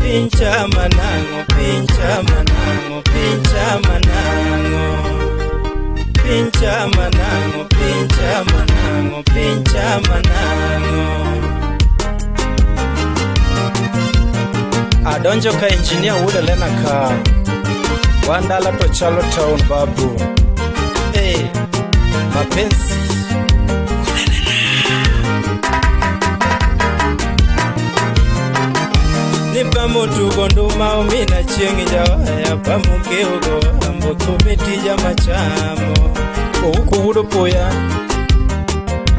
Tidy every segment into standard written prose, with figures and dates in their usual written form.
Piny chama nang'o, piny chama nang'o, piny chama nang'o. Piny chama nang'o, piny chama nang'o, piny chama nang'o. Adonjo ka injinia wuod Elena ka. Wan dala to chalo town babu. Hey, mapenzi. Ni pamo tugo nduma omina chieng' jawaya pamo keugo ambo thumbe tija machamo. Ouko wuod Opuya.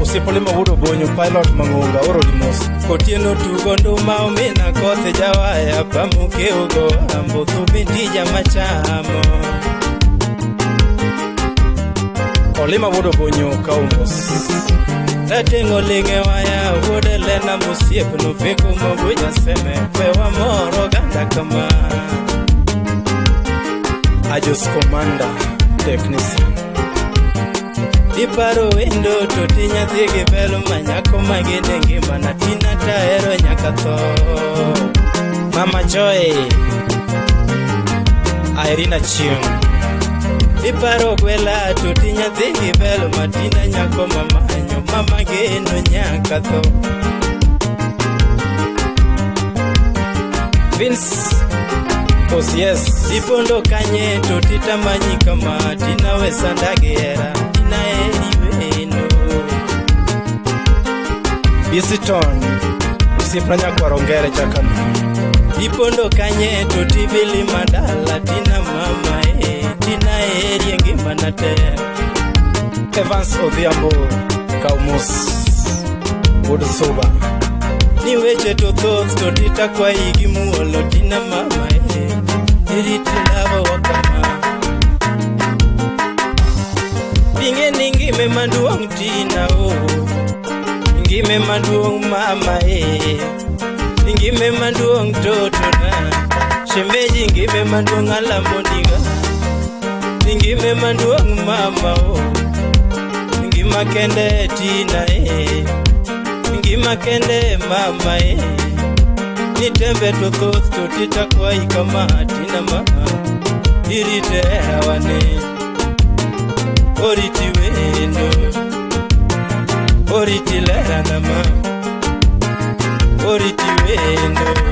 Osiepolima wuod Obonyo, pilot mang'onga oro limos. Otieno tugo nduma omina koth jawaya pamo keugo ambo thumbe tija machamo. Olima wuod Obonyo kaumos. Rateng'o ling'e waya wuod Elena mosiepno peko mogo seme we wamor oganda kama. Ajos Commander technician. Iparo wendo to ti nyathi gi belo manyako magene ngimana tina tahero nyaka tho. Mama Joy. Irina Chieng. Iparo gwela to ti nyathi gi belo matina nyako mamanyo mama geno nyaka tho. Vince Osies. Ipondo kanye to titamanyi kama tina wesanda hera tina eri wendo. Bisiton. Osiepna nyakwar Ongere chakano. Ipondo kanye to tibili madala tina mama e tina eri ngimana te. Evans Odhiambo Kaumos. Wuod Suba. Ni weche to thoth to titakwayi gi muolo tina mama e iriti lavo wakama. Ing'e ni ngime maduong' tina o ngime maduong' mama e ngime maduong' totona shemeji ngime maduong' alamoniga ngime maduong' mama o ngima kende tina e ngima kende mama e ni tembe to thoth to titakwayi kama tina mama irite hewane oriti wendo oriti lerana ma oriti wendo.